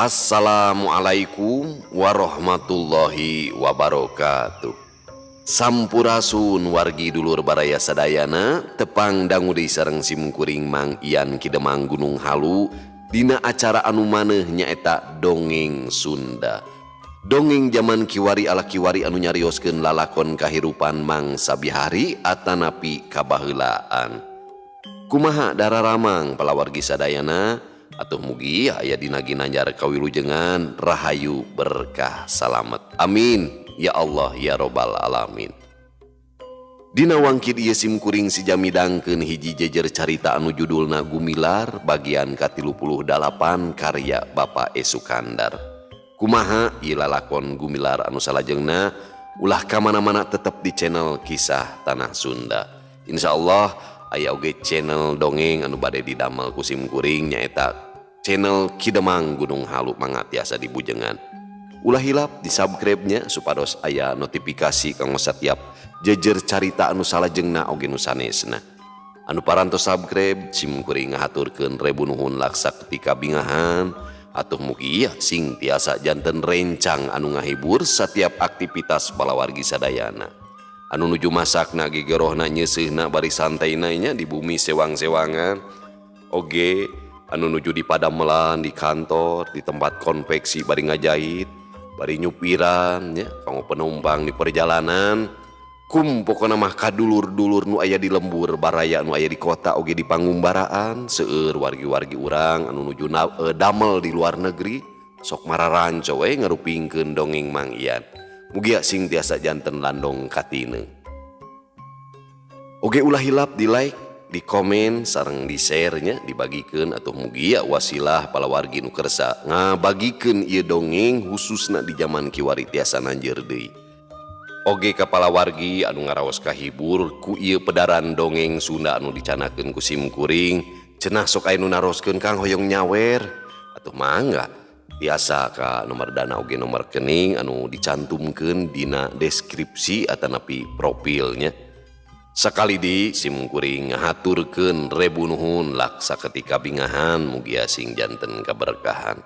Assalamualaikum warahmatullahi wabarakatuh. Sampurasun wargi dulur baraya sadayana tepang dangu deui sareng simkuring Mang Ian Ki Demang Gunung Halu dina acara anu maneuh nyaeta Dongeng Sunda. Dongeng zaman kiwari ala kiwari anu nyarioskeun lalakon kahirupan mangsa bihari atanapi kabaheulaan. Kumaha dararamang palawargi sadayana? Atuh mugi aya dina ginanjar kawilujengan rahayu berkah salamet. Amin ya Allah ya robbal alamin. Dina wangkid ieu simkuring sija midangkeun hiji jejer carita anu judulna Gumilar bagian ka-38 karya Bapak E. Sukandar. Kumaha ieu lalakon Gumilar anu salajengna ulah ka mana-mana tetep di channel Kisah Tanah Sunda. Insyaallah aya oge channel dongeng anu bade didamel ku simkuring nyaeta channel Ki Demang Gunung Halu mangga tiasa dibujengan. Ulah hilap di subscribe-nya supados aya notifikasi kanggo setiap jejer carita anu salajengna oge nu sanesna. Anu parantos subscribe simkuring ngahaturkeun rebu nuhun laksa ketika bingahan atuh mugi sing tiasa janten rencang anu ngahibur setiap aktivitas palawargi sadayana. Anu nuju masakna gegerohna nyeuseuhna bari santaina nya di bumi sewang-sewangan oge anu nuju di padamelan di kantor di tempat konveksi bari ngajahit bari nyupiran nya kanggo penumpang di perjalanan kum pokona mah kadulur-dulur nu aya di lembur baraya nu aya di kota oge di pangumbaraan seueur wargi-wargi urang anu nuju damel di luar negeri sok mararanco we ngarupingkeun dongeng Mang Ian. Mugia sing tiasa janten landong katine. Oge ulah hilap di like, di komen, sareng di share nya dibagikeun atau mugia wasilah palawargi nu kersa ngabagikeun ieu dongeng khususna di zaman kiwari tiasa nanjeur deui. Oge ka palawargi anu ngaraos kahibur ku ieu pedaran dongeng Sunda anu dicanakeun ku simkuring cenah sok aya nu naroskeun Kang hoyong nyawer atuh mangga tiasa ka nomor dana oge nomor rekening anu dicantumkeun dina deskripsi atanapi profilnya. Sakali di simkuring ngahaturkeun rebu nuhun laksa ketika bingahan mugia sing janten kaberkahan.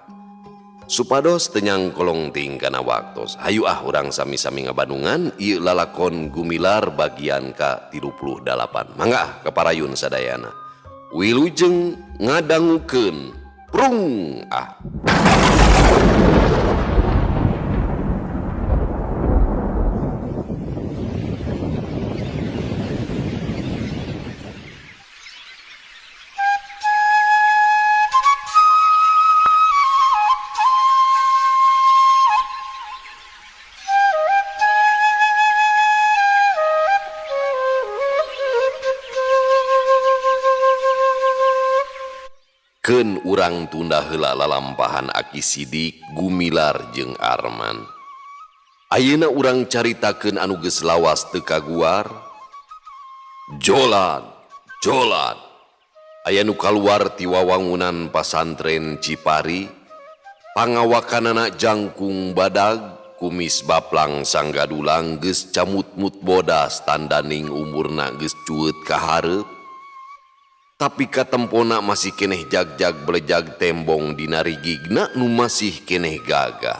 Supados teu nyangkolong ting kana waktos. Hayu ah urang sami-sami ngabandungan ieu lalakon Gumilar bagian ka-38. Mangga ah kaparayun sadayana. Wilujeng ngadangukeun prung ah. Keun urang tunda heula lalampahan Aki Sidik, Gumilar jeung Arman. Ayeuna urang caritakeun anu geus lawas teu kaguar. Jolan, jolan. Aya nu kaluar ti wawangunan pasantren Cipari. Pangawakanana jangkung badag, kumis baplang sanggadulang geus camut-mut bodas tandaning umurna geus cueut ka hareup. Tapi katempona masih keneh jag-jag belejag tembong dina rigigna nu masih keneh gagah.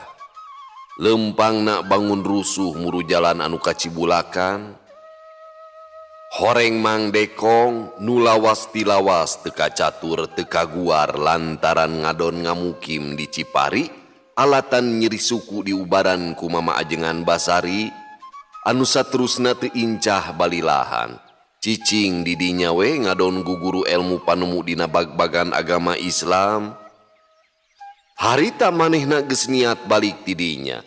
Lempangna bangun rusuh muru jalan anu kacibulakan. Horeng Mang Dekong nu lawas tilawas teu kacatur teu kaguar lantaran ngadon ngamukim di Cipari alatan nyeri suku diubaran ku Mama Ajengan Basari anu saterusna teu incah balilahan. Cicing di dinya we ngadon guguru ilmu panemu dina bag-bagan agama Islam. Harita manehna geus niat balik ti dinya.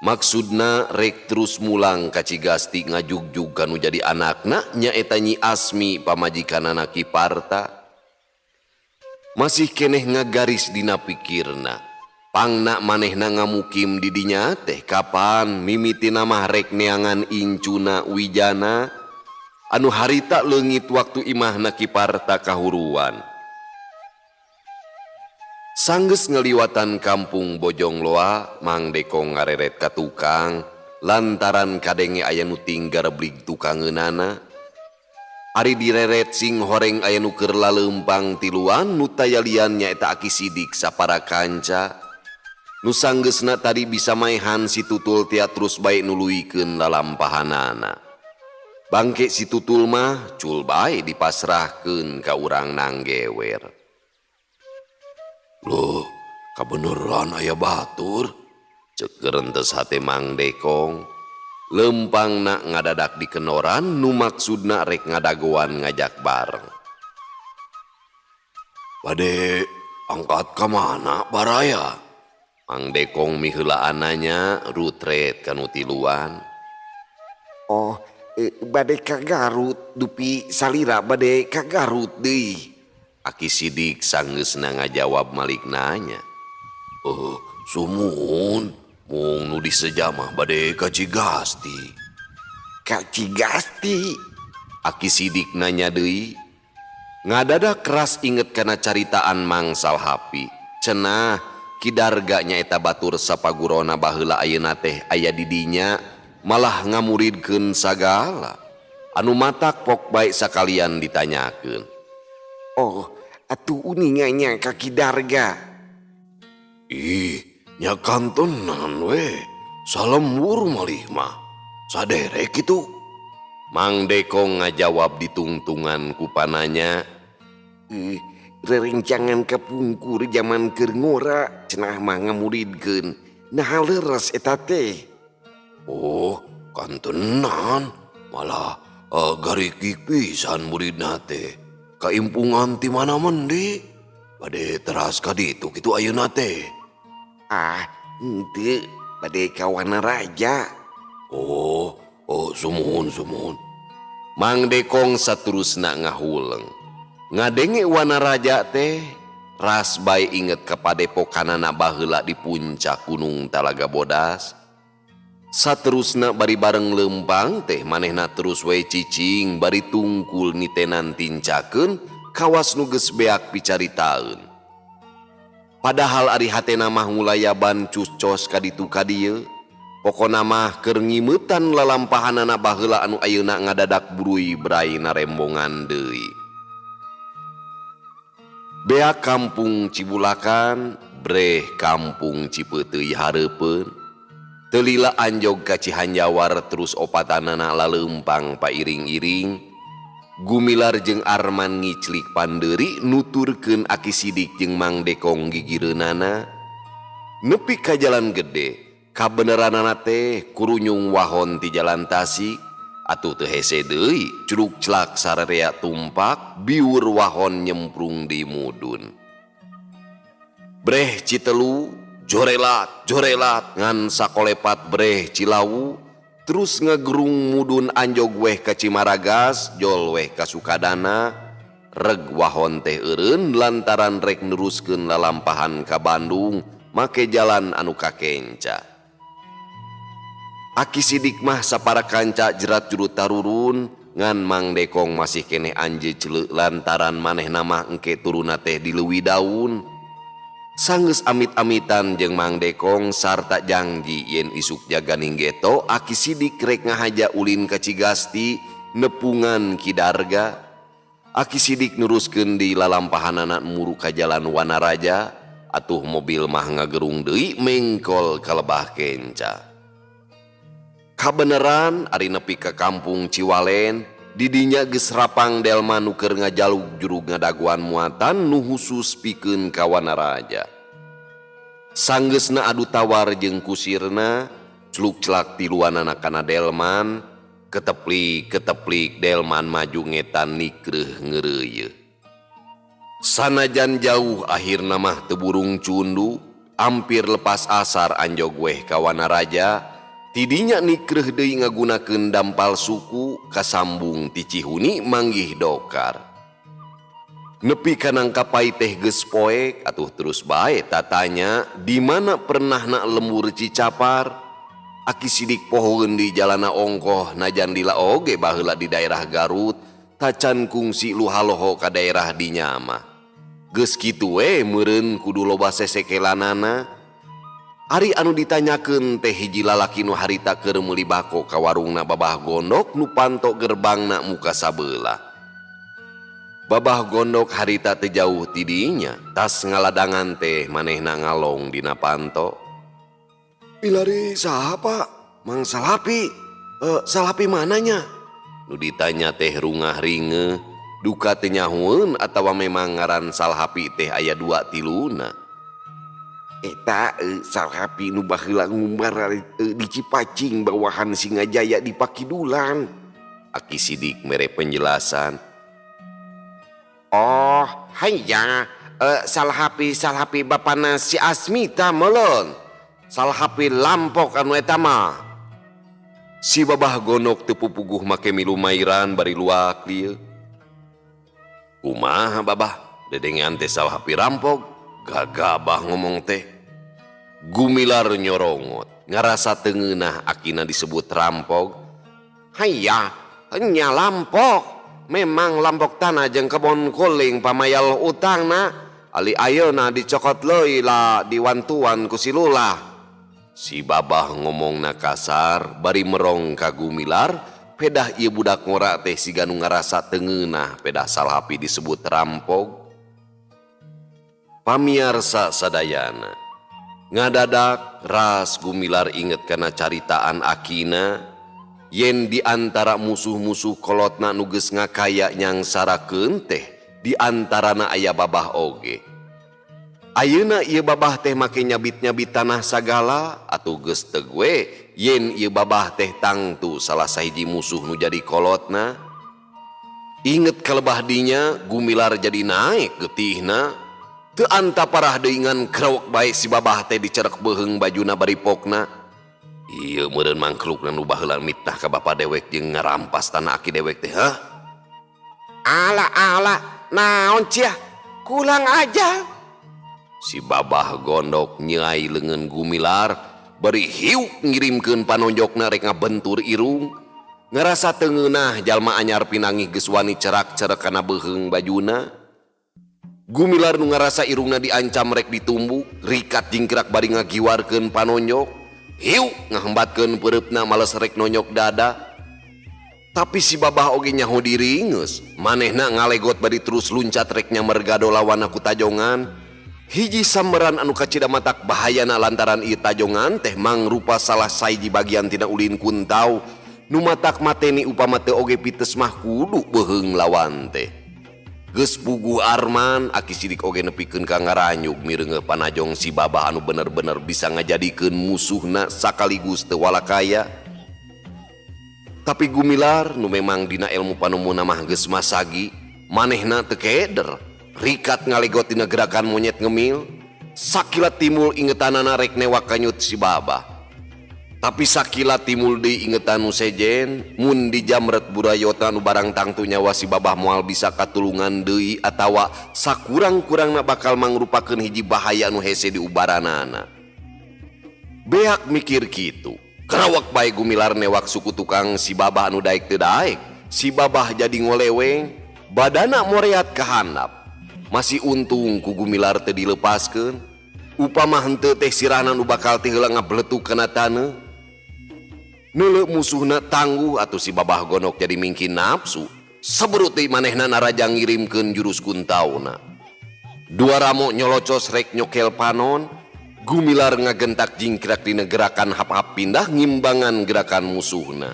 Maksudna rek terus mulang ka Cigasti ngajugjug kanu jadi anakna nyaeta Nyi Asmi pamajikanana Ki Parta. Masih keneh ngagaris dina pikirna. Pangna manehna ngamukim di dinya teh kapan mimitina mah rek neangan incuna Wijana. Anu harita leungit waktu imahna Ki Parta kahuruan. Sanggeus ngeliwatan kampung Bojong Loa, Mang Dekong ngareret ka tukang lantaran kadenge aya nu tinggar blig tukangeunana. Ari direret sing horeng aya nu keur laleumpang tiluan nu tayalian nyaeta Aki Sidik sapara kanca. Nu sanggeusna tadi bisa maehan si tutul tia terus bae nuluykeun lalampahanana. Bangke si tutul mah cul bae dipasrahkeun ka urang nanggewer. Loh, kabeneran aya batur? Cek gerentes hate Mang Dekong. Lempangna ngadadak dikenoran nu maksudna rek ngadagoan ngajak bareng. Bade angkat ka mana baraya? Mang Dekong miheulaan nanya rutret kanu tiluan. Oh, bade ka Garut dupi salira bade ka Garut deui. Aki Sidik sanggeusna ngajawab malik nanya. Oh, sumuhun mung nu diseja mah bade ka Cigasti. Ka Cigasti? Aki Sidik nanya deui. Ngadadak keras inget kana caritaan Mang Salhapi. Cenah Ki Darga nyaeta batur sapagurona baheula ayeuna teh aya di dinya malah ngamuridkeun sagala. Anu matak pok bae sakalian ditanyakeun. Oh, atuh uninga nya ka Ki Darga. Ih, nya kantenan we. Salembur malih mah. Saderek kitu. Mang Dekong ngajawab ditungtungan ku pananya. Rerencangan kapungkur zaman keur ngora cenah mah ngamuridkeun. Naha leres eta teh. Oh, kantenan malah garikik pisan muridna teh. Kaimpungan ti mana mendi? Bade teras ka ditu kitu ayeuna teh. Ah, henteu bade ka Wanaraja. Oh, oh sumuhun sumuhun. Mang Dekong saterusna ngahuleng. Ngadenge Wanaraja teh ras bae inget ka padepokanana baheula di puncak Gunung Talaga Bodas. Saterusna bari bareng lempang teh manehna terus we cicing bari tungkul nitenan tincakeun kawas nu geus beak picaritaeun. Padahal ari hatena mah ngulayaban cuscos ka ditu ka dieu. Pokona mah keur ngimeutan lalampahanana baheula anu ayeuna ngadadak buruy bray narembongan deui. Beak kampung Cibulakan, breh kampung Cipeuteuy hareupeun. Teu lila anjog ka Cihanjawar terus opatanana laleumpang pairing-iring. Gumilar jeung Arman ngiclik pandeuri nuturkeun Aki Sidik jeung Mang Dekong gigireunana. Nepi ka jalan gede, kabeneranana teh kurunyung wahon ti jalan Tasik. Atuh teu hese deui, curug celak sararea tumpak, biur wahon nyemprung di mudun. Breh Citelu, jorelat, jorelat, ngan sakolepat breh Cilawu, terus ngegerung mudun anjog weh ka Cimaragas, jol weh ka Sukadana, reg wahon teh eureun lantaran rek neruskeun lalampahan ka Bandung, make jalan anu kakenca. Aki Sidik mah sapara kanca jerat jurut tarurun, ngan Mang Dekong masih keneh anje celeuk lantaran manehna mah engke turuna teh di leuwi daun. Sanggeus amit-amitan jeung Mang Dekong sarta jangji yen isuk jaga ninggeto Aki Sidik rek ngahaja ulin ka Cigasti nepungan Ki Darga. Aki Sidik neruskeun di lalampahanana muru ka jalan Wanaraja, atuh mobil mah ngagerung deui mengkol ka lebah kenca. Kabeneran ari nepi ka kampung Ciwalen, didinya geus rapang delman nu keur ngajaluk jurug ngadagoan muatan nu khusus pikeun ka Wanaraja. Sanggeusna adu tawar jeung kusirna, celuk-celak tiluanana kana delman, keteplik-keteplik delman maju ngetan nikreuh ngeureuyeuh. Sanajan jauh akhirna mah teu burung cundu, ampir lepas asar anjog weh ka Wanaraja. Tidinya nikreuh deui ngagunakeun dampal suku kasambung ti Cihuni manggih dokar. Nepi ka nangkapai teh geus poek atuh terus bae tatanya di mana pernahna lembur Cicapar. Aki Sidik pohoeun di jalana ongkoh najan lila oge baheula di daerah Garut tacan kungsi luhaloho ka daerah dinya mah. Geus kitu we meureun kudu loba sesekelanana. Ari anu ditanyakeun teh hiji lalaki nu harita keur meuli bako ka warungna Babah Gondok nu panto gerbangna muka sabelah. Babah Gondok harita teu jauh ti dinya, tas ngaladangan teh manehna ngalong dina panto. Milari saha, Pak? Mang Salapi. Eh, Salapi mananya? Nu ditanya teh rungah ringe, duka teu nyahoeun atawa memang ngaran Salhapi teh aya dua tiluna. Eta Salhapi nu baheula ngumbar di Cipacing bawahan Singajaya di Pakidulan. Aki Sidik mere penjelasan. Oh, hayya, Salhapi Salhapi bapana si Asmita melon. Salhapi lampok anu eta mah. Si Babah Gondok teu pupuguh make milu mairan bari luak lieu. Kumaha, Babah? Dedengean teh Salhapi rampok, gagabah ngomong teh. Gumilar nyorongot, ngarasa teu ngeunah akina disebut rampok. Hayya, nya lampok. Memang lampok tanah jeung kebon kuling pamayal utangna. Ali ayeuna dicokot leuy lah diwantuan ku si Lurah. Si Babah ngomongna kasar bari merong ka Gumilar, pedah ieu budak ngora teh siga nu ngarasa teu ngeunah pedah Salhapi disebut rampok. Pamiarsa sadayana, ngadadak ras Gumilar inget kana caritaan akina yen di antara musuh-musuh kolotna nu geus ngakaya nyangsarakeun teh di antarana aya Babah oge. Ayeuna ieu Babah teh make nyabit-nyabit tanah sagala atuh geus teu we yen ieu Babah teh tangtu salah sahiji musuh nu jadi kolotna. Inget kalebah dinya, Gumilar jadi naek getihna. Teu anta parah deui ngan krawek bae si Babah teh dicerek beuheung bajuna bari pokna. Ieu meureun mangklukna nu baheula mitnah ka bapa dewek jeung ngarampas tanah aki dewek teh, hah? Ala ala, naon cia? Kurang aja. Si Babah Gondok nyai leungeun Gumilar bari hiuk ngirimkeun panonjokna rek ngabentur irung. Ngarasa teu ngeunah jalma anyar pinangih geus wani cerak-cerek kana beuheung bajuna. Gumilar nu ngarasa irungna diancam rek ditumbuk, rikat jingkrak bari ngagiwarkeun panonjok. Hiuk ngahembatkeun peureupna males rek nonyok dada. Tapi si Babah oge nyaho diri geus, manehna ngalegot bari terus luncat rek nyamber gado lawan ku tajongan. Hiji samberan anu kacida matak bahayana lantaran ieu tajongan teh mangrupa salah sahiji bagian tina ulin kuntau nu matak mateni upama teu oge pites mah kudu beuheung lawan teh. Geus puguh Arman, Aki Sidik oge nepikeun ka ngaranyug mireungeuh panajong si Babah anu bener-bener bisa ngajadikeun musuhna sakaligus teu walakaya. Tapi Gumilar nu memang dina ilmu panemuna mah geus masagi, manehna teu keder, rikat ngalegot dina gerakan monyet ngemil. Sakilat timbul ingetanana rek newak kanyut si Babah. Tapi sakilat timbul deui ingetan nu sejen, mun dijamret burayota nu barang tangtu nyawa si Babah moal bisa katulungan deui atawa sakurang-kurangna bakal mangrupakeun hiji bahaya nu hese diubaranana. Beak mikir kitu, kerawak bae Gumilar newak suku tukang si Babah anu daek teu daek. Si Babah jadi ngoleweng, badana moreat ka handap. Masih untung ku Gumilar teu dilepaskeun. Upama henteu teh sirahna nu bakal teh heula ngabletuk kana taneuh. Neuleuh musuhna tangguh atuh si Babah Gondok jadi mingkin nafsu. Seberut deui manehna narajang ngirimkeun jurus kuntauna. Dua ramo nyolocos rek nyokel panon, Gumilar ngagentak jingkrak dina gerakan hap-hap pindah ngimbangan gerakan musuhna.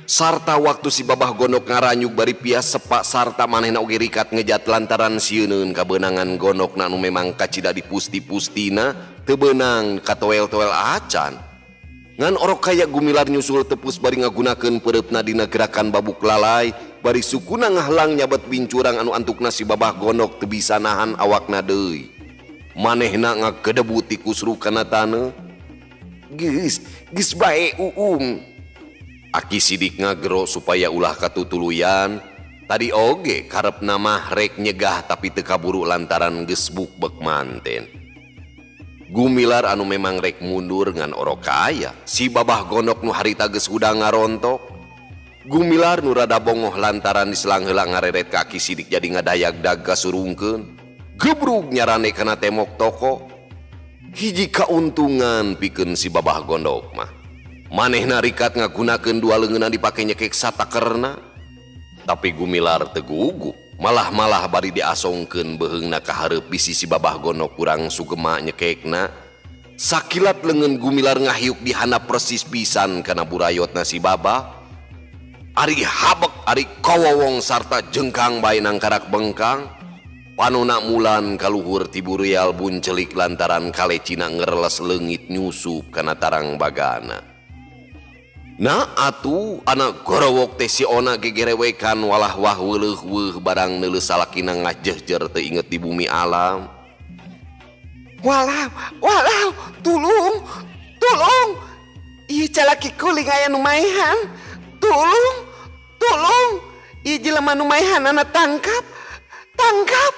Sarta waktu si Babah Gondok ngaranyug bari pias sepak sarta manehna oge rikat ngejat lantaran sieuneun kabeunangan gondokna nu memang kacida dipusti-pustina teu beunang katoel-toel acan. Ngan orok kaya Gumilar nyusul tepus bari ngagunakeun peureupna dina gerakan babuk lalai bari sukuna ngahlang nyabet bincurang anu antukna si Babah Gondok teu bisa nahan awakna deui. Manehna ngagedebu tikus kana taneuh. Geus, geus bae uum. Aki Sidik ngagero supaya ulah katutuluyan. Tadi oge karepna mah rek nyegah tapi teu kaburu lantaran geus bukbek manten. Gumilar anu memang rek mundur ngan orok kaya. Si Babah Gondok nu harita geus hudang ngarontok. Gumilar nu rada bongoh lantaran diselang heula ngareret ka Aki Sidik jadi ngadayag-dag kasurungkeun. Gebrug nyarane kana temok toko. Hiji kauntungan pikeun si Babah Gondok mah. Manehna rikat ngagunakeun dua leungeunna dipake nyekek satakerna. Tapi Gumilar teu gugup, malah-malah bari diasongkeun beuheungna ka hareup bisi si Babah Gondok kurang sugema nyekekna. Sakilat leungeun Gumilar ngahiuk di handap persis pisan kana burayotna si Babah. Ari habek, ari kowowong sarta jengkang bae nangkarak bengkang. Panona mulan kaluhur ti burial buncelik lantaran kalecina ngereles leungit nyusup kana tarang bagana. Nah atuh anak gorowok teh si Ona gegerewekan walah wah weuleuh weuh barang neuleus salakina ngajehjer teu inget di bumi alam. Walau, walau, tulung, tulung. Ieu calaki kuling aya nu maehan. Tulung, tulung. Ieu jelema nu maehanana tangkap. Tangkap.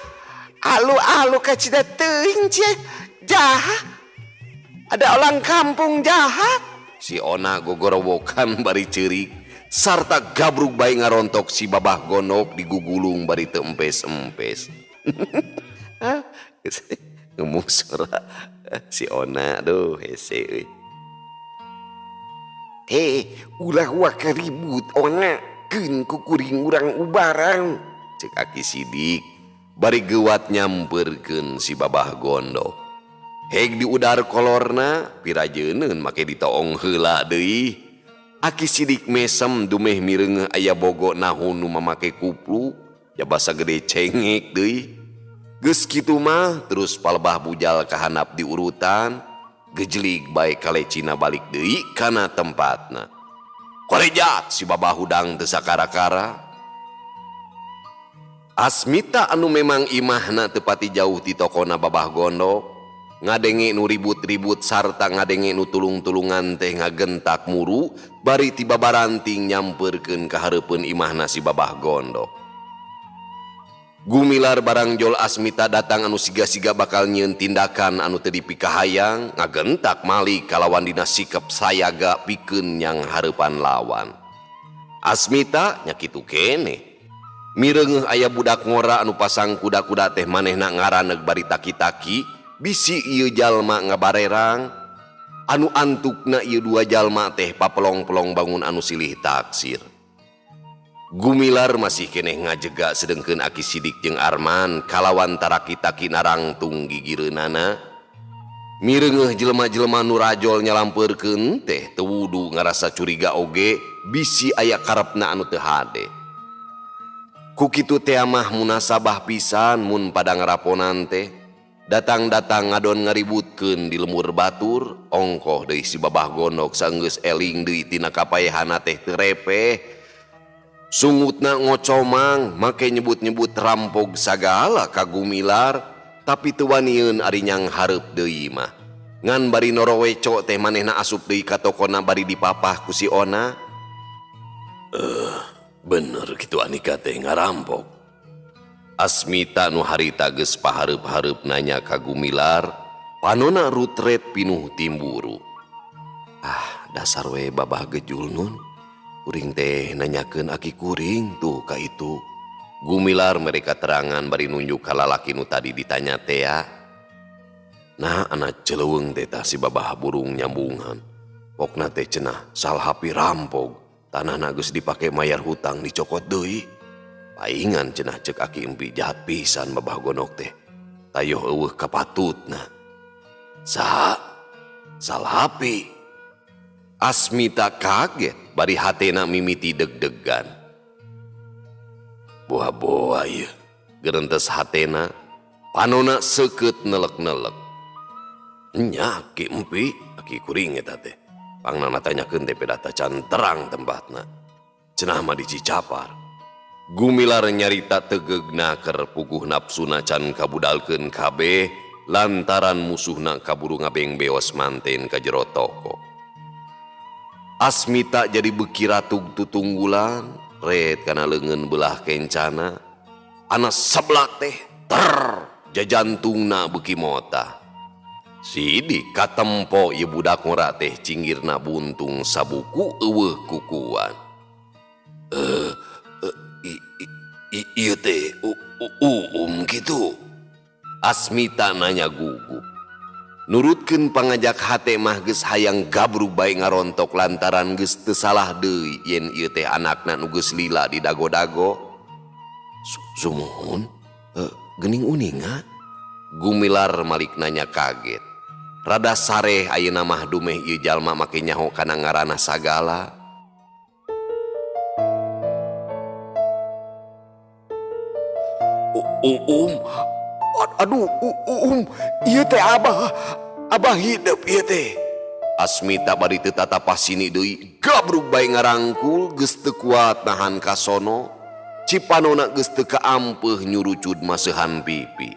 Alu-alu kacida teuing cie. Jahat. Ada orang kampung jahat. Si Ona gogorowokan bari ceurik sarta gabrug bae ngarontok si Babah Gondok digugulung bari teu empes-empes. Ngemuk sora si Ona aduh hese euy. Ulah waka ribut Ona, keun ku kuring urang ubaran. Cek Aki Sidik bari geuwat nyampeurkeun si Babah Gondok. Heg diudar kolorna pirajeuneun make ditoong heula deui. Aki Sidik mesem dumeh mireungeuh aya bogo nahun nu mamake kuplu jabasa gede cengek deui. Geus kitu mah terus palebah bujal kahandap diurutan gejlig bae kalecina balik deui kana tempatna. Korejat si Babah hudang teu sakara-kara. Asmita anu memang imahna teu pati jauh ti tokona Babah Gondok ngadenge nu ribut-ribut sarta ngadenge nu tulung-tulungan teh ngagentak muru bari ti babaranting nyampeurkeun ka hareupeun imahna si Babah Gondok. Gumilar barang jol Asmita datang anu siga-siga bakal nyieun tindakan anu teu dipikahayang ngagentak malik kalawan dina sikep sayaga pikeun yang hareupan lawan. Asmita nya kitu keneh. Mireungeuh aya budak ngora anu pasang kuda-kuda teh manehna ngaraneg bari taki-taki bisi ieu jalma ngabarerang anu antukna ieu dua jalma teh papelong-pelong bangun anu silih taksir. Gumilar masih keneh ngajega sedengkeun Aki Sidik jeung Arman kalawan taraki-taki narangtung gigireunana. Mireungeuh jelema-jelema nu rajol nyalampeurkeun teh teu wudu ngarasa curiga oge bisi aya karepna anu teu hade. Ku kitu teh mah munasabah pisan mun pada ngaraponan teh datang-datang ngadon ngaributkeun di lemur batur ongkoh deui si Babah Gondok sanggeus eling deui tina kapayahana teh teu repeh. Sungutna ngocomang make nyebut-nyebut rampog sagala ka Gumilar tapi teu wanieun ari nyang hareup deui mah. Ngan bari noroweco teh manehna asup deui ka tokona bari dipapah ku si Ona. Bener kitu Anika teh ngarampok. Asmita nu harita geus pahareup-hareup nanya ka Gumilar, panona rutret pinuh timburu. Ah, dasar we Babah gejul nun. Kuring teh nanyakeun aki kuring tuh ka itu. Gumilar mereka terangan bari nunjuk ka lalaki nu tadi ditanya tea. Nah, anak celeuweung teh tah si Babah burung nyambungan. Pokna teh cenah salhapi rampog. Tanahna geus dipake mayar hutang dicokot deui. Paingan cenah cek Aki Empi jahat pisan Babah Gondok teh. Tayoh eueuh kapatutna. Saha? Salhapi. Asmita kaget bari hatena mimiti deg-degan. Boa-boa ieu gerentes hatena, panona seukeut nelek-nelek. Nya Aki Empi, aki kuring eta teh. Pangna tanyakeun teh peda tacan terang tempatna. Cenah mah di Cicapar. Gumilar nyarita tegegna keur puguh napsuna can kabudalkeun kabeh lantaran musuhna kaburu ngabeng beos manten ka jero toko. Asmita jadi beuki ratug tutunggulan, ret kana leungeun belah kencana. Ana seblak teh ter jajantungna beuki motah. Sidik katempo ieu budak ngora teh cinggirna buntung sabuku eueuh kukuan. Ieu teh kitu. Asmita nanya gugup. Nurutkeun pangajak hate mah geus hayang gabrug bae ngarontok lantaran geus teu salah deui yen ieu teh anakna nu geus lila di dago-dago. Sumuhun, geuning uninga? Gumilar malik nanya kaget. Rada sareh ayeuna mah dumeh ieu jalma make nyaho kana ngaranna sagala. Aduh, ieu teh abah. Abah hidup ieu teh. Asmita bari teu tatapah sini deui, gabrug bae ngarangkul geus teu kuat nahan kasono. Cipanona geus teu kaampeuh nyurucud maseuhan pipi.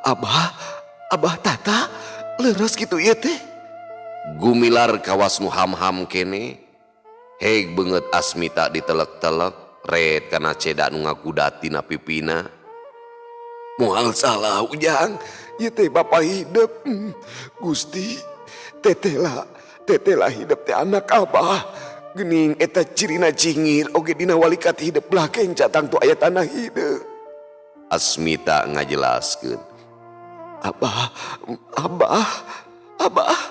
Abah, Abah Tata, leres kitu ieu teh. Gumilar kawas nu ham-ham kene. Heg beungeut Asmita ditelek-telek, ret kana ceda nu ngakudat dina pipina. Moal salah Ujang, ieu teh bapa hidup. Gusti, tetela, tetela hidup teh anak abah. Gening eta cirina cingir oge dina walikat hidup belah kenca tangtu aya tanah hideung. Asmita ngajelaskeun. Abah, abah, abah.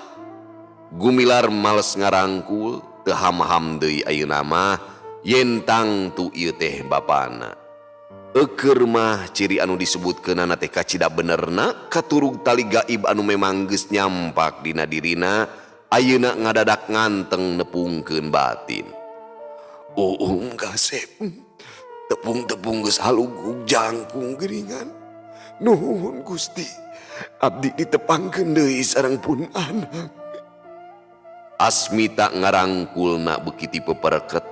Gumilar males ngarangkul, teu ham-ham deui ayeuna mah yen tangtu ieu teh bapana. Eukeur mah ciri anu disebutkeunana teh kacida benerna katurug tali gaib anu memang geus nyampak dina dirina ayeuna ngadadak nganteng nepungkeun batin. Uung kasep, tepung-tepung geus halugug jangkung geuningan. Nuhun Gusti, abdi ditepangkeun deui sareng pun anak. Asmita ngarangkulna beuki ti pepereket.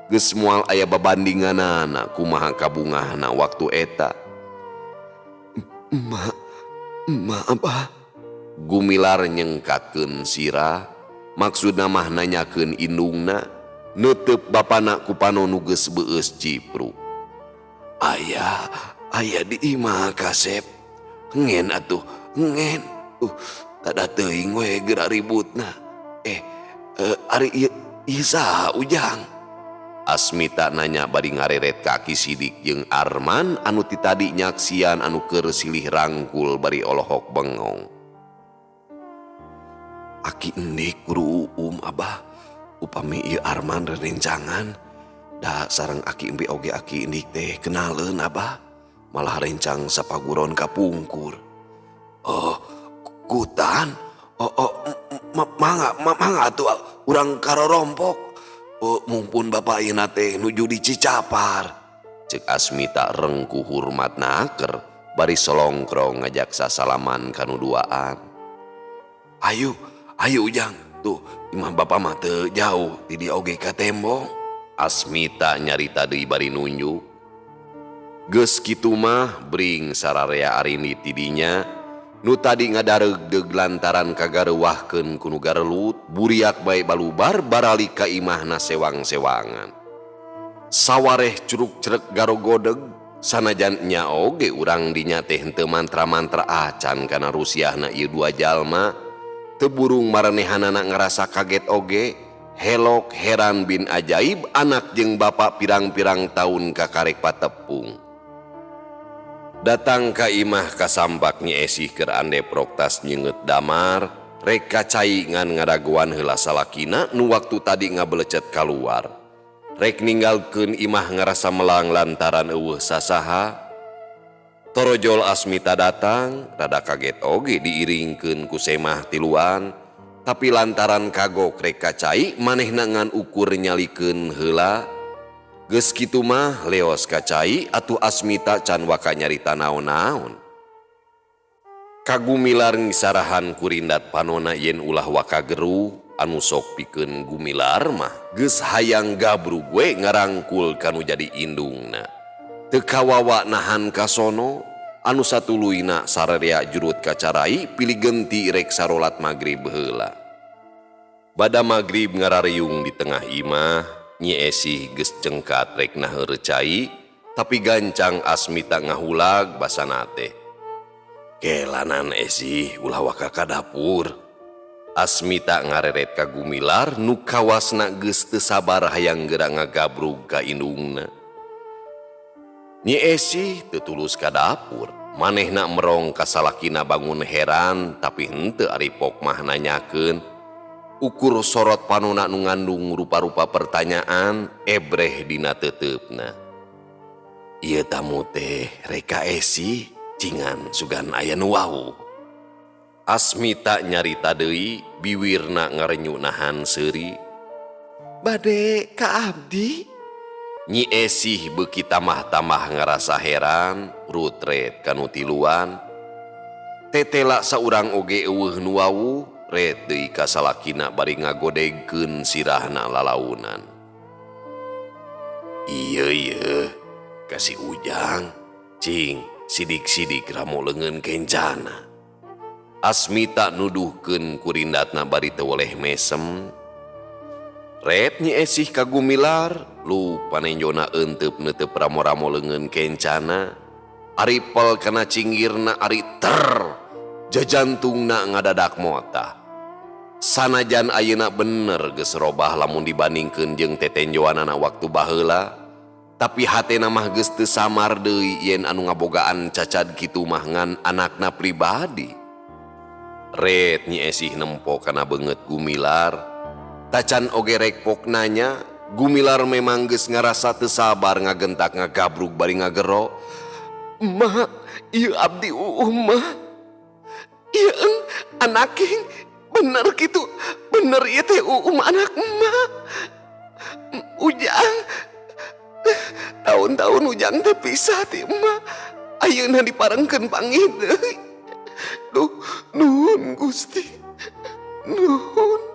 Geus moal aya babandinganana kumaha kabungahna waktu eta. Emak, emak abah. Gumilar nyengkatkeun sirah, maksudna mah nanyakeun indungna, neuteup bapana ku pano nu geus beueus cipruk. Ayah, ayah di imah kasep. Ngen atuh, ngen. Tada teuing we geura ributna. Ari ieu saha Ujang? Asmita nanya bari ngareret ka Aki Sidik jeung Arman anu ti tadi nyaksian anu keur silih rangkul bari olohok bengong. Aki endik guru Abah, upami ieu Arman rerencangan, da sareng aki embe oge aki endik teh kenaleun Abah, malah rencang sapaguron kapungkur. Oh, kutan. Oh, mangga, mangga atuh urang karorompok. Oh, mumpun bapak ayeuna teh nuju di Cicapar. Cek Asmita rengku hormat naker bari solongkrong ngajak sasalaman kanu duaan. Ayo, ayo Ujang, tuh imah bapak mah teu jauh di dieu oge ka tembong. Asmita nyarita deui bari nunjuk. Geus kitu mah bring sararea arini tidinya. Nu tadi ngadareugdeug lantaran kagareuwahkeun ku nu garelut, buriak bae balubar baralik ka imahna sewang-sewangan. Sawareh curug-cerek garogodeg, sanajan nya oge urang dinya teh henteu mantra-mantra acan kana rusiahna ieu dua jalma. Teu burung maranehanana ngarasa kaget oge, helok heran bin ajaib anak jeung bapak pirang-pirang taun kakarek patepung. Datang ka imah kasambak Nyi Esih keur andeprok tas nyeungeut damar, rek kacai ngan ngadagoan heula salakina nu waktu tadi ngabelecet kaluar. Rek ninggalkeun imah ngarasa melang lantaran eueuh sasaha. Torojol Asmita datang, rada kaget oge diiringkeun ku semah tiluan, tapi lantaran kagok rek kacai manehna ngan ukur nyalikeun heula. Geus kitu mah leos kacai atuh Asmita can waka nyarita naon-naon. Kagumilar ngisarahan kurindat panona yen ulah waka geruh anu sok pikeun gumilar mah geus hayang gabrug we ngarangkul kanu jadi indungna. Teu kawawa nahan kasono anu satuluyna sararea jurut kacarai pilih genti rek sarolat magrib heula. Bada magrib ngarariung di tengah imah, Nyi Esih geus cengkat rek naheur cai, tapi gancang Asmita ngahulag basana teh. Kelanan Esih ulah waka ka dapur. Asmita ngareret ka Gumilar nu kawasna geus teu sabar hayang geura ngagabrug ka indungna. Nyi Esih teu tulus ka dapur, manehna merong ka salakina bangun heran tapi henteu ari pok mah nanyakeun. Ukur sorot panona nu ngandung rupa-rupa pertanyaan ebreh dina teuteupna. Ieu tamu teh rek ka Esih cingan sugan aya nu wau. Asmita nyarita deui biwirna ngarenyu nahan seuri. Bade ka abdi? Nyi Esih beuki tambah-tambah ngarasa heran, rutret ka nu tiluan. Tetela saurang oge euweuh nu wawuh, ret deui ka salakina bari ngagodegkeun sirahna lalaunan. Ieu yeuh ka si Ujang, cing sidik-sidik ramo leungeun kencana. Asmita nuduhkeun kurindatna bari teu weleh mesem. Ret Nyi Esih ka Gumilar, lu panenjona eenteup neuteup ramo-ramo leungeun kencana. Ari pel kana cinggirna ari ter, jajantungna ngadadak motah. Sanajan ayeuna bener geus robah lamun dibandingkeun jeung tetenjoanana waktu baheula, tapi hatena mah geus teu samar deui yen anu ngabogaan cacad kitu mah ngan anakna pribadi. Ret Nyi Esih nempo kana beungeut Gumilar. Tacan oge rek pok nanya, Gumilar memang geus ngarasa teu sabar ngagentak ngagabrug bari ngagero. Ma, ieu abdi uuh mah. Ieu eng anaking bener kitu, bener ieu teh uum anak emak. Ujang, tahun-tahun Ujang teh pisah ti emak. Ayeuna diparengkeun panggih deui. Duh, nuhun Gusti. Nuhun.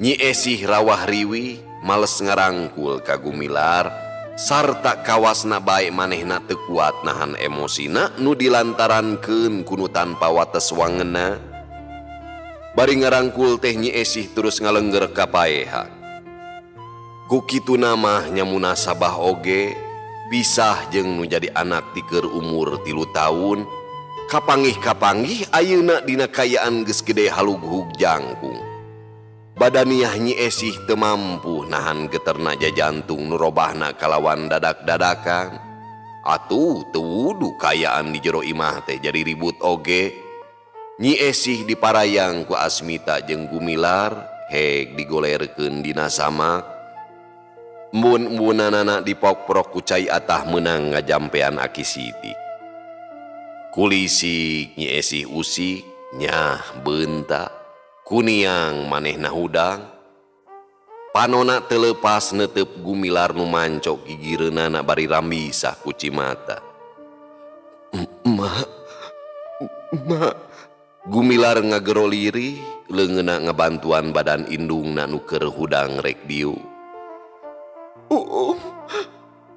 Nyi Esih rawah riwih males ngarangkul ka Gumilar sarta kawasna bae manehna teu kuat nahan emosina nu dilantarankeun ku nu tanpa wates wangena. Bari ngarangkul teh Nyi Esih terus ngalengger ka paehan. Ku kituna mah nya munasabah oge pisah jeung nu jadi anak ti keur umur 3 taun kapanggih-kapanggih ayeuna dina kayaan geus gede halughug jangkung. Badaniah Nyi Esih teu mampu nahan geterna jajantung nu robahna kalawan dadak-dadakan. Atuh teu wudu kayaan di jero imah teh jadi ribut oge. Nyi Esih diparayang ku Asmita jeung Gumilar, heg digolerkeun dina samak. Embun-embunanana dipokprok ku cai atah meunang ngajampean Aki Sidik. Kulisik Nyi Esih usik, nyah beunta. Kuniang manehna hudang. Panona teu leupas neuteup Gumilar nu mancok gigireunana bari rambisah ku cimata. Ma, ma. Gumilar ngagero lirih, leungeunna ngabantuan badan indungna nu keur hudang rek dieu. Uum,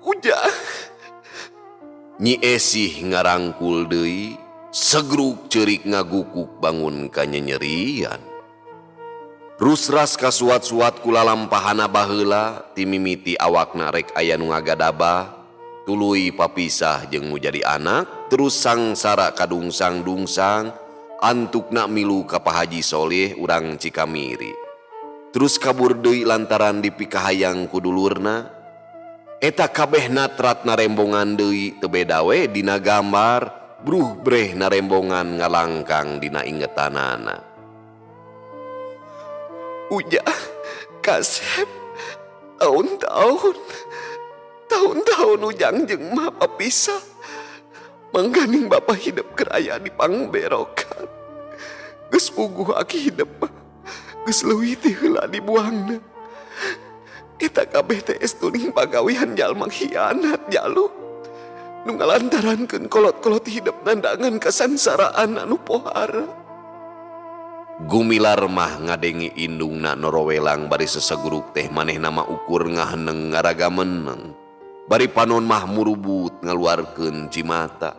Ujang. Nyi Esih ngarangkul deui, segruk ceurik ngagukuk bangun ka nyenyerian. Rusras kasuat-suat ku lalampahana baheula, timimiti awakna rek aya nu ngagadabah, tuluy papisah jeung nu jadi anak, terus sangsara kadungsang-dungsang, antukna milu ka Pak Haji Soleh urang Cikamiri. Terus kabur deui lantaran dipikahayang ku dulurna. Eta kabeh natrat narembongan deui teu beda we dina gambar, bruh breh narembongan ngalangkang dina ingetanana. Ujang, kasep, tahun-tahun, tahun-tahun Ujang jeung mah papisah. Mangganing bapa hidup keraya di pangberokan. Geus puguh aki hidup mah, geus leuwih ti heula dibuangna. Eta kabeh teh estuning pagawean jalma khianat jalu. Nu ngalantarankeun kolot-kolot hidup nandangan kasangsaraan anu pohara. Gumilar mah ngadengi indungna norowelang bari seseguruk teh manehna mah ukur ngaheneng ngaraga meneng. Bari panon mah murubut ngaluarkeun cimata.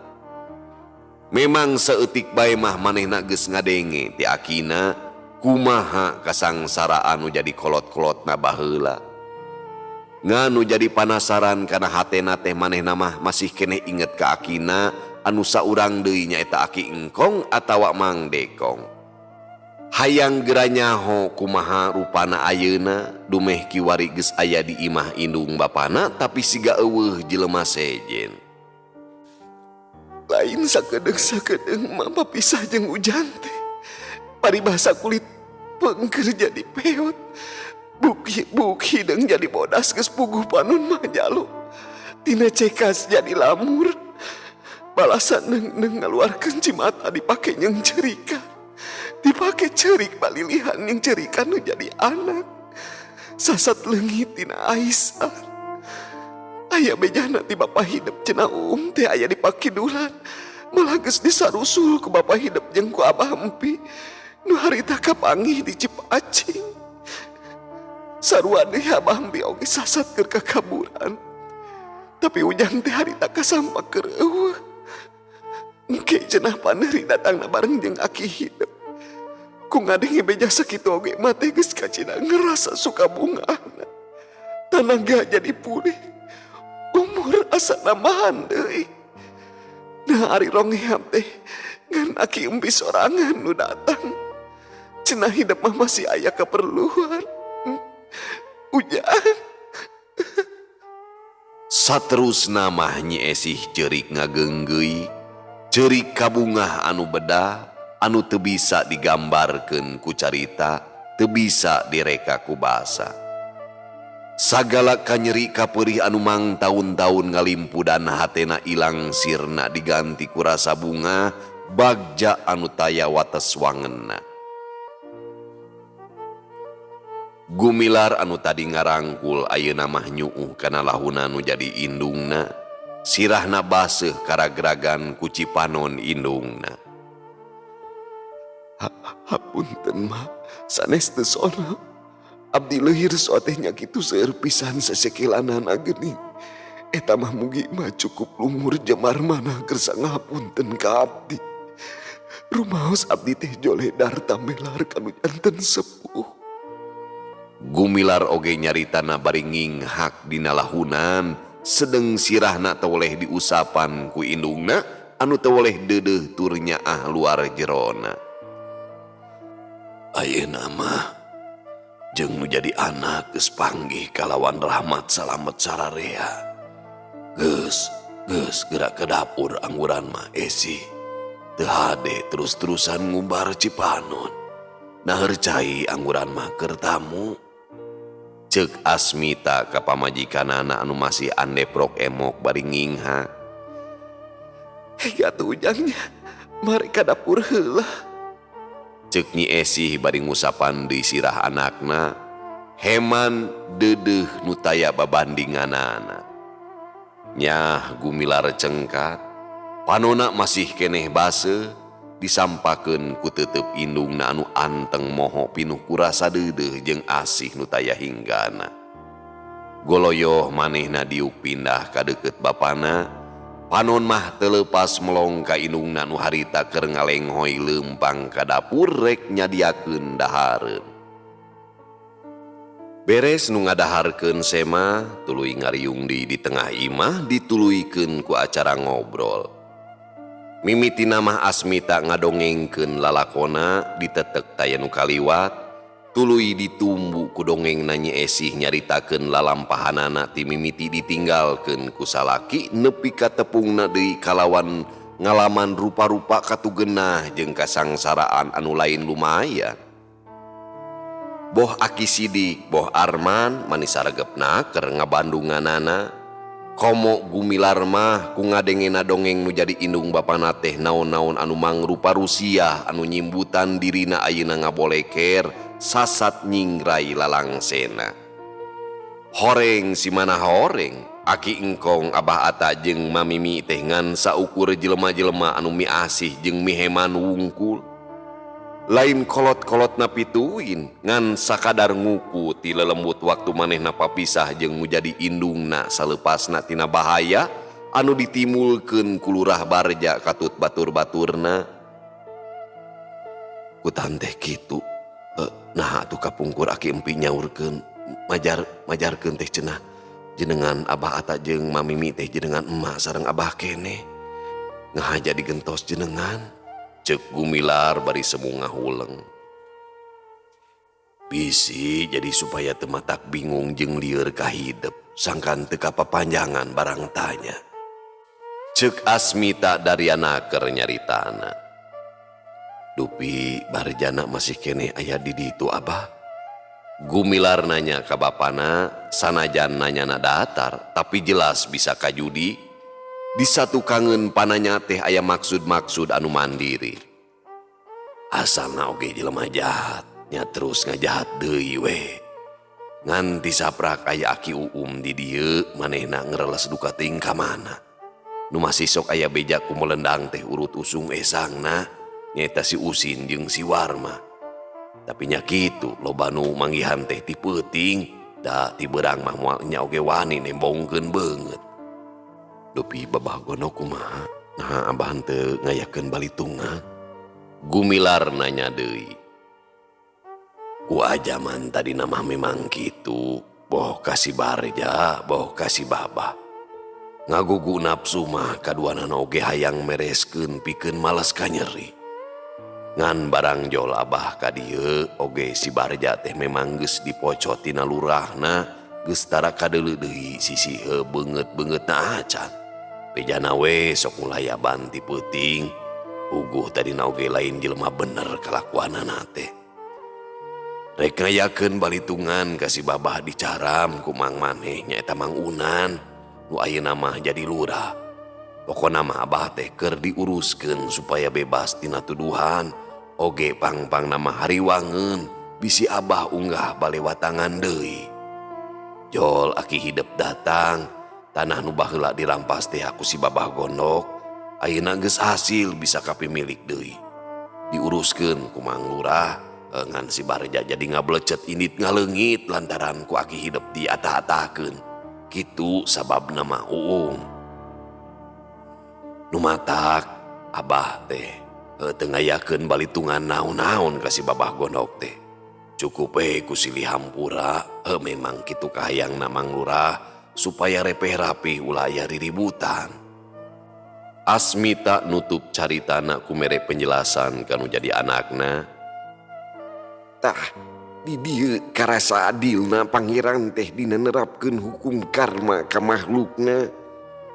Memang saeutik bae mah manehna geus ngadenge ti akina kumaha kasangsaraan nu jadi kolot-kolotna baheula. Nganu jadi panasaran kana hatena teh manehna mah masih keneh inget ka akina anu saurang deui nyaeta Aki Engkong atawa Mang Dekong. Hayang geura nyaho kumaha rupana ayeuna dumeh kiwari geus aya di imah indung bapana tapi siga eueuh jelema sejen. Lain sakedeung-sakedeung mah papisah jeung Ujang teh. Paribasa kulit pengker jadi peot. Buk buk hideung jadi bodas geus puguh panon mah jalu. Tina cekas jadi lamur. Balasan neungneng ngaluarkeun cimata dipake nyeungceurikan. Dipake ceurik balilihan nyeungceurikan nu jadi anak. Sasat leungit tina aisan. Aya bejana ti bapa hidep cenah Uum teh aya di pakidulan. Malah geus disarusul ku bapa hidep jeung ku Abah Empi. Nu harita kapanggih di Cipacing. Sarua deui Abah Empi oge sasat keur kakaburan. Tapi Ujang teh harita kasampak keur eueuh. Engke cenah paneuri datangna bareng jeung aki hidep. Ku ngadenge beja sakitu oge mah teh geus kacida ngerasa suka bungahna. Tanaga jadi pulih. Umur asa nambahan deui. Nah ari rongeam teh ngan aki empi sorangan nu datang. Cenah hidep mah masih aya keperluan. Ujang. Saterusna mah Nyi Esih ceurik ngageunggeui, ceurik kabungah anu beda, anu teu bisa digambarkeun ku carita, teu bisa direka ku basa. Sagala kanyeri kapeurih anu mangtaun-taun ngalimpudan hatena ilang sirna diganti ku rasa bungah bagja anu taya wates wangenna. Gumilar anu tadi ngarangkul ayeuna mah nyuuh kana lahuna nu jadi indungna, sirahna baseuh karagragan ku cipanon indungna. Hapunten mah sanes teu sono. Abdi leuhir soa teh nya kitu seueur pisan sesekilanana geuning. Eta mah mugi mah cukup lumur jemar mana kersa ngapunten ka abdi. Rumaos abdi teh joledar tamelar kanu janten sepuh. Gumilar oge nyaritana bari nginghak dina lahunan, sedeng sirahna teu weleh diusapan ku indungna anu teu weleh deudeuh tur nyaah luar jerona. Ayeuna mah jeung nu jadi anak geus panggih kalawan rahmat salamet sararea. Geus, geus gerak ke dapur angguran mah Esih. Teu hade terus-terusan ngumbar cipanon. Naheur cai angguran mah keur tamu. Ceuk Asmita ka pamajikanana anu masih andeprok emok bari nginghak. Hei atuh Ujangnya, mari ka dapur heula. Ceuk Nyi Esih bari ngusapan deui sirah anakna, heman deudeuh nu taya babandinganana. Nyah Gumilar cengkat, panona masih keneh baseuh, disampakeun ku tetep indungna anu anteng moho pinuh ku rasa deudeuh jeung asih nu taya hinggana. Goloyoh manehna diuk pindah ka deukeut bapana, panon mah teu leupas melong ka indungna nu harita keur ngalenghoy leumpang ka dapur rek nyadiakeun dahareun. Beres nu ngadaharkeun sema, tuluy ngariung deui di tengah imah dituluykeun ku acara ngobrol. Mimitina mah Asmita ngadongengkeun lalakona ditetek taya nu kaliwat, tuluy ditumbu ku dongengna Nyi Esih nyaritakeun lalampahanana ti mimiti ditinggalkeun ku salaki nepi ka tepungna deui kalawan ngalaman rupa-rupa katugenah jeung kasangsaraan anu lain lumayan. Boh Aki Sidik, boh Arman manis saregepna keur ngabandunganana. Komo Gumilar mah ku ngadengena dongeng nu jadi indung bapana teh naon-naon anu mangrupa rusiah anu nyimbutan dirina ayeuna ngaboleker sasat nyingrai lalangsena. Horeng si mana horeng, Aki Engkong Abah Ata jeung Mamimi teh ngan saukur jelema-jelema anu miasih jeung miheman wungkul. Lain kolot-kolot napituin ngan sakadar nguku ti lelembut waktu manehna papisah jeung nu jadi indungna salepasna tina bahaya anu ditimulkeun ku Lurah Barja katut batur-baturna. Ku tanteh kitu, nah atuh kapungkur Aki Empi nyaurkeun majarkeun teh cenah jenengan Abah Ata jeung Mamimi teh jenengan emak sareng Abah keneh ngahaja digentos jenengan. Ceuk Gumilar bari semu ngahuleng. Bisi jadi supaya teu matak bingung jeung lieur ka hidep sangkan teu kapapanjangan barang tanya. Ceuk Asmita dariana keur nyaritana. Dupi Barjana masih keneh aya di ditu Abah. Gumilar nanya ka bapana sanajan nanyana datar tapi jelas bisa kajudi di satukangeun pananya teh aya maksud-maksud anu mandiri. Asalna oge jelema jahat nya terus ngajahat deui we. Ngan tisaprak aya Aki Uum di dieu manehna ngereles duka teuing ka mana. Nu masih sok aya beja ku melendang teh urut usung esangna nyaeta si Usin jeung si Warma. Tapi nya kitu loba nu manggihan teh ti peuting da ti beurang mah moal nya oge wani nembongkeun beungeut. Dupi Babah Gondok kumaha? Naha abah henteu ngayakeun balitungan? Gumilar nanya deui. Ku ajaman tadina mah memang kitu, boh ka si Barja, boh ka si Babah. Ngagugu nafsu mah kaduanana oge hayang mereskeun pikeun males ka nyeri. Ngan barang jol abah ka dieu oge si Barja teh memang geus dipocot tina lurahna, geus tara kadeuleu deui sisih beungeut-beungeutna acan. Bejana we sok ngulayaban ti peuting, uguh tadina oge lain jelema bener kalakuanana teh. Rek ngayakeun balitungan ka si Babah dicaram ku mang maneh nyaeta Mang Unan nu ayeuna mah jadi lurah. Pokona mah abah teh keur diuruskeun supaya bebas tina tuduhan. Oge pang-pang nama hariwangeun bisi abah unggah balewatangan deui. Jol aki hidep datang, tanah nu baheula dirampas teh ku si Babah Gondok, ayeuna geus hasil bisa kapimilik deui. Diuruskeun ku Mang Lurah, ngan si Barja jadi ngablecet indit ngaleungit lantaran ku aki hidep diatah-atahkeun. Kitu sababna mah Uung. Nu matak abah teh teu ngayakeun balitungan naon-naon ka si Babah Gondok teh. Cukup we ku silih hampura, memang kitu kahayangna Mang Lurah supaya repeh rapih ulah aya riributan. Asmita nutup caritana ku mere penjelasan kanu jadi anakna. Tah, di dieu karasa adilna pangeran teh dina nerapkeun hukum karma ka makhlukna.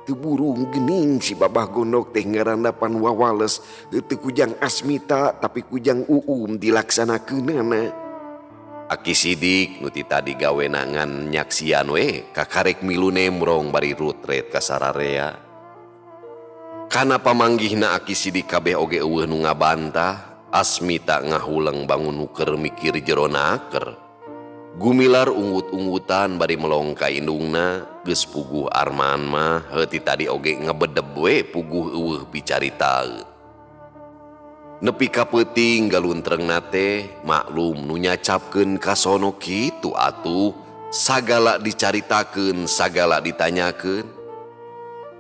Teu burung geuning si Babah Gondok teh ngarandapan wawales teu kujang Asmita tapi kujang Uum dilaksanakeunana. Aki Sidik nu ti tadi gawena ngan nyaksian we kakarek milu nemrong bari rutret ka sararea. Kana pamanggihna Aki Sidik kabeh oge eueuh nu ngabantah, Asmita ngahuleng bangun nu keur mikir jero naker. Gumilar unggut-unggutan bari melong ka indungna, geus puguh Arman mah heuh ti tadi oge ngebedeb we puguh eueuh picaritaeun. Nepi ka peuting galuntrengna teh maklum nu nyacapkeun ka sono kitu atuh, sagala dicaritakeun, sagala ditanyakeun.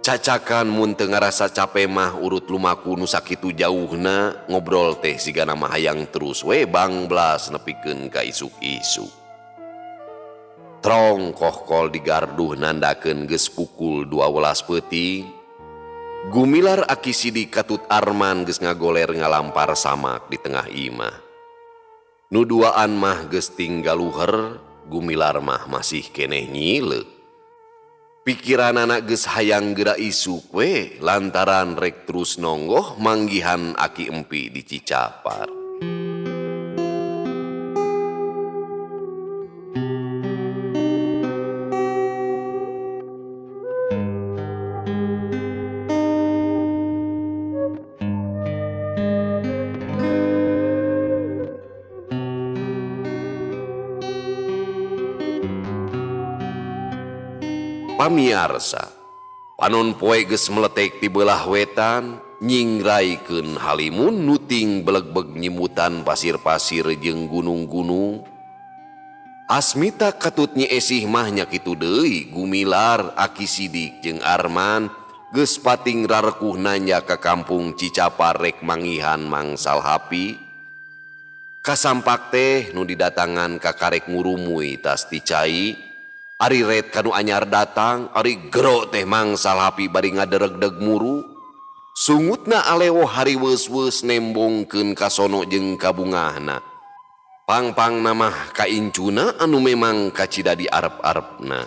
Cacakan mun teu ngarasa cape mah urut lumaku nu sakitu jauhna ngobrol teh sigana mah hayang terus we bangblas nepikeun ka isuk-isuk. Trong kohkol di garduh nandakeun geus pukul 12 peuting. Gumilar Aki Sidik katut Arman geus ngagoler ngalampar samak di tengah imah. Nu duaan mah geus tinggal luher, Gumilar mah masih keneh nyileuk. Pikiranana geus hayang geura isuk we lantaran rek terus nonggoh manggihan Aki Empi di Cicapar. Pamiarsa, panon poe geus meletek ti beulah wetan, nyingraikeun halimun nuting belegbeg nyimutan pasir-pasir jeung gunung-gunung. Asmita katut Nyi Esih mah nya kitu deui, Gumilar, Aki Sidik jeung Arman geus pating rarekuh nanya ka kampung Cicapar rek manggihan Mang Salhapi. Kasampak teh nu didatangan kakarek ngurumuy tas ti cai. Ari ret kanu anyar datang, ari gero teh Mang Salhapi bari ngaderegdeg muru. Sungutna alewoh hariweus-weus nembongkeun kasono jeung kabungahna. Pangpangna mah kaincuna anu memang kacida di arep-arepna.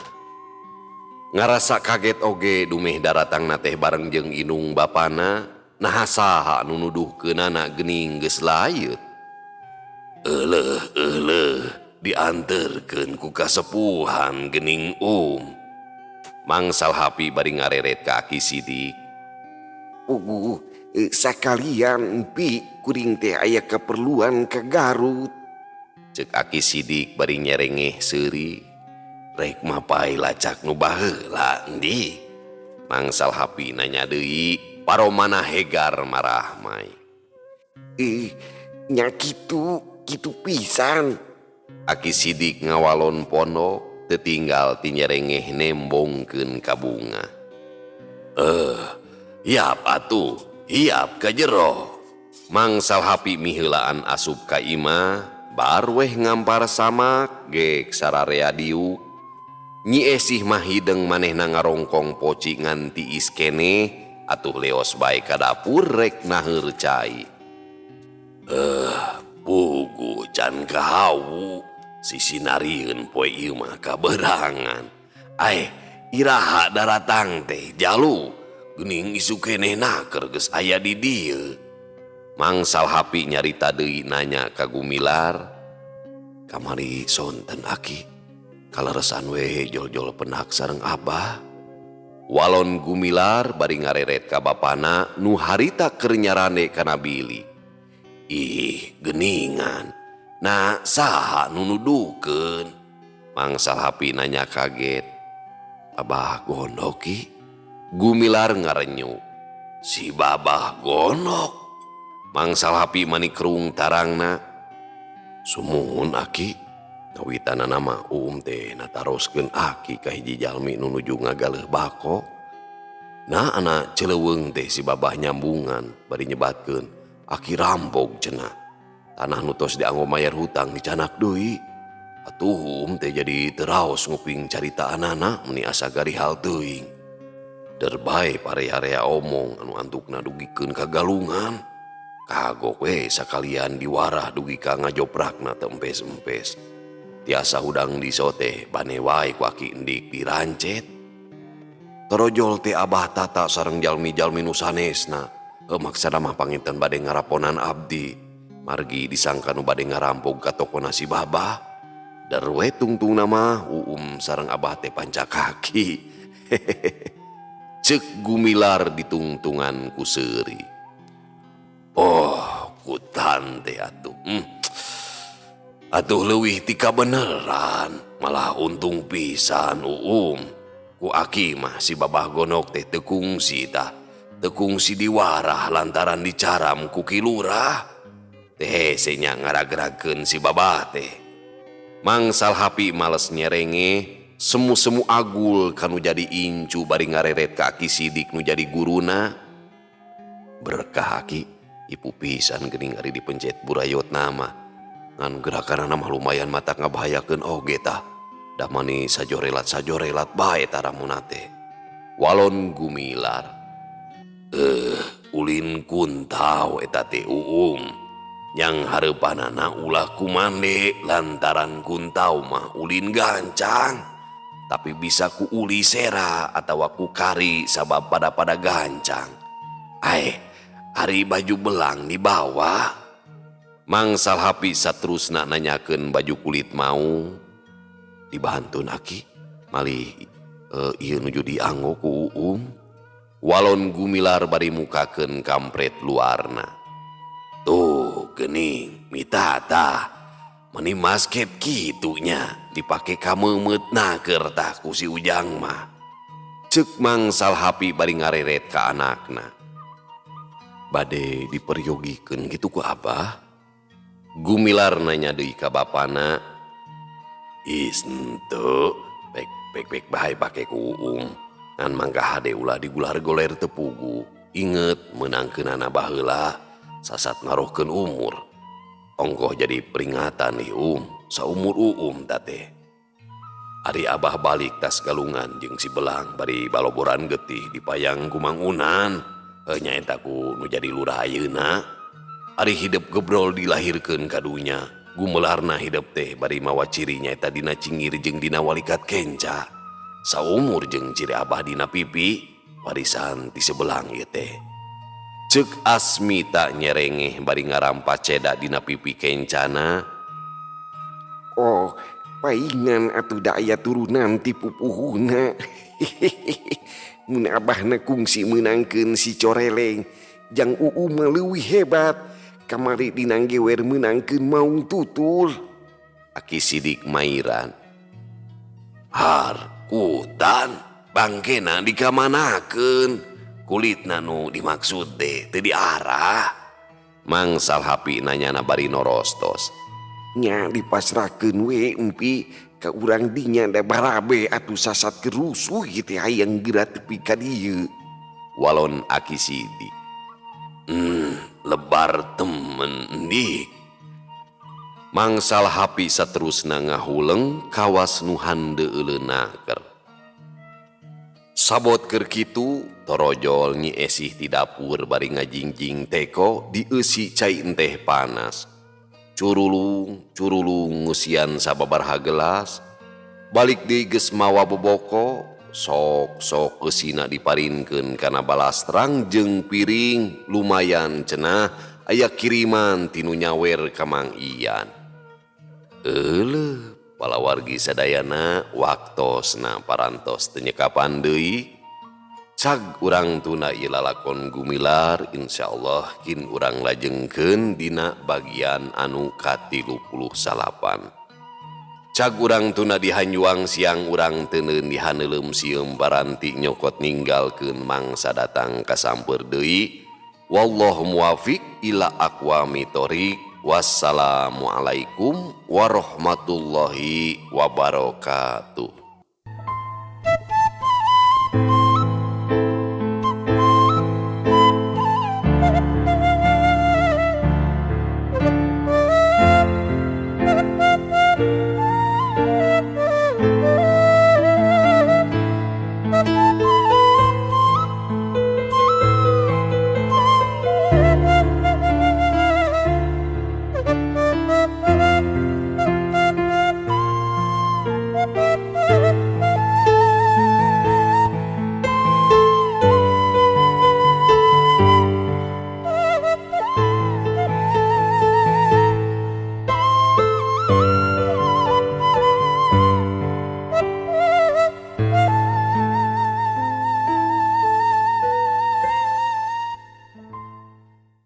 Ngarasa kaget oge dumeh daratangna teh bareng jeung indung bapana, naha saha nu nuduhkeunana geuning geus layeut. Euleuh euleuh. Dianterkeun ku kasepuhan gening Um. Mang Salhapi bari ngareret ka Aki Sidik. Puguh sakalian empi kuring teh aya keperluan ke Garut. Cek Aki Sidik bari nyerengeh seuri. Rek mapay lacak nu baheula endi? Mang Salhapi nanya deui, paromana hegar marahmai. Nya kitu, kitu pisan. Aki Sidik ngawalon pondok, teu tinggal ti nyerengeh nembongkeun ka bunga. Hiap atuh, hiap ka jero. Mang Salhapi miheulaan asup ka imah, bar weh ngampar samak gek sararea diuk. Nyi Esih mah hideng manehna ngarongkong poci ngan tiis keneh, atuh leos bae ka dapur rek naheur cai. Puguh can kahawu, sisi narieun poe ieu mah kaberangan. Aeh, iraha daratang teh jalu, geuning isuk keneh naker geus aya di dieu. Mang Salhapi nyarita deui nanya ka Gumilar, kamari sonten aki, kaleresan we jol-jol penak sareng Abah. Walon Gumilar bari ngareret ka bapana nu harita keur nyarande kana bilik. Ih, geningan. Nah, saha nu nuduhkeun? Mang Salhapi nanya kaget. Abah gondok ki? Gumilar ngarenyu. Si Babah gondok. Mang Salhapi manikrung tarangna. Sumuhun aki, kawitanana mah Uum teh nataroskeun aki ka hiji jalmi nu nuju ngagaleuh bako. Nah, anak celeuweung teh si Babah nyambungan bari nyebatkeun aki rampok cenah. Tanah nu tos dianggo mayar hutang dicanak deui. Atuh Uum teh jadi teu raos nguping carita anana meni asa garihal teuing. Der bae parea-rea omong anu antukna dugikeun ka galungan. Kagok we sakalian diwarah dugi ka ngajoprakna teu empes-empes. Tiasa hudang disote bane wae ku aki endik dirancet. Torojol teh Abah tata sareng jalmi-jalmi nu sanesna. Maksana mah panginten bade ngaraponan abdi. Margi disangka nu bade ngarampog ka tokona si Babah. Der we tungtungna mah Uum sareng Abah teh panca kaki. Ceuk Gumilar ditungtungan ku seuri. Oh, kutan teh atuh. Atuh leuwih ti kabeneran, malah untung pisan Uum. Ku aki mah si Babah Gondok teh teu kungsi tah. Teu kungsi diwarah lantaran dicaram ku Ki Lurah. Teh hese nya ngaragragkeun si Babah teh. Mang Salhapi males nyerenge, semu-semu agul kanu jadi incu bari ngareret ka Aki Sidik nu jadi guruna. Berkah aki, ipu pisan geuning ari dipencet burayot nama. Ngan gerakanana mah lumayan matak ngabahayakeun oge tah. Da mani sajorelat-sajorelat bae taramuna teh. Walon Gumilar. Ulin kuntau eta teh Uum. Yang hareupanana ulah kumande lantaran kuntau mah ulin gancang. Tapi bisa ku uli sera atawa ku kari sabab pada-pada gancang. Aeh, ari baju belang dibawa. Mang Salhapi saterusna nanyakeun baju kulit mau. Dibantun aki, malih ieu nuju dianggo ku Uum. Walon Gumilar bari mukakeun kampret luarna. Tuh geuning mitata meni masket kitunya dipake kameumeut naker tah ku si Ujang mah. Ceuk Mang Salhapi bari ngareret ka anakna. Bade diperyogikeun kitu ku Abah? Gumilar nanya deui ka bapana. Is henteu, pek pek pek bae pake ku Uum. Ngan mangga hade ulah digular goler teu pugu. Inget meunangkeunana baheula sasat narohkeun umur. Ongkoh jadi peringatan nih Um, saumur Uum teh. Ari Abah balik tas galungan jeung si Belang bari baloboran getih dipayang ku Mang Unan. Nyaeta ku nu jadi lurah ayeuna. Ari hidep gebrol dilahirkeun ka dunya. Gumelarna hidep teh bari mawa ciri nyaeta dina cingir jeung dina walikat kenca. Saumur jeung ciri Abah dina pipi, warisan ti sebelang ieu teh. Ceuk Asmita nyerengeh bari ngarampa ceda dina pipi kencana. Oh, paingan atuh da aya turunan ti pupuhuna. Mun abahna kungsi meunangkeun si Coreleng, jang Uum mah leuwih hebat. Kamari dina gewer meunangkeun maung tutul. Aki Sidik mairan. Har, kutan, bangkena dikamanakeun. Kulitna nu dimaksud teh teu diarah. Mang Salhapi nanyana bari norostos. Nya dipasrahkeun we empi ka urang dinya da barabe atuh sasat kerusuh ieu teh hayang geura tepi ka dieu. Walon Aki Sidik. Lebar temen dik. Mang Salhapi saterusna ngahuleng kawas nu handeuleun naker. Sabot keur kitu torojol Nyi Esih ti dapur bari ngajingjing teko dieusi cai teh panas. Curulung curulung ngeusian sababaraha gelas. Balik deui geus mawa boboko. Sok sok eusina diparinkeun kana balastrang jeung piring lumayan cenah aya kiriman tinu nyawer ka Mang Ian. Euleuh palawargi sadayana waktosna parantos teu nyekapan deui. Cag urang tuna ieu lalakon gumilar insyaallah kin urang lajengkeun dina bagian anu ka-39. Cag urang tuna dihanjuang siang urang teuneun dihaneuleum sieum baranti nyokot ninggalkeun mangsa datang kasampeur deui. Wallahu muwafiq ila aqwamit thoriq. Wassalamualaikum warahmatullahi wabarakatuh.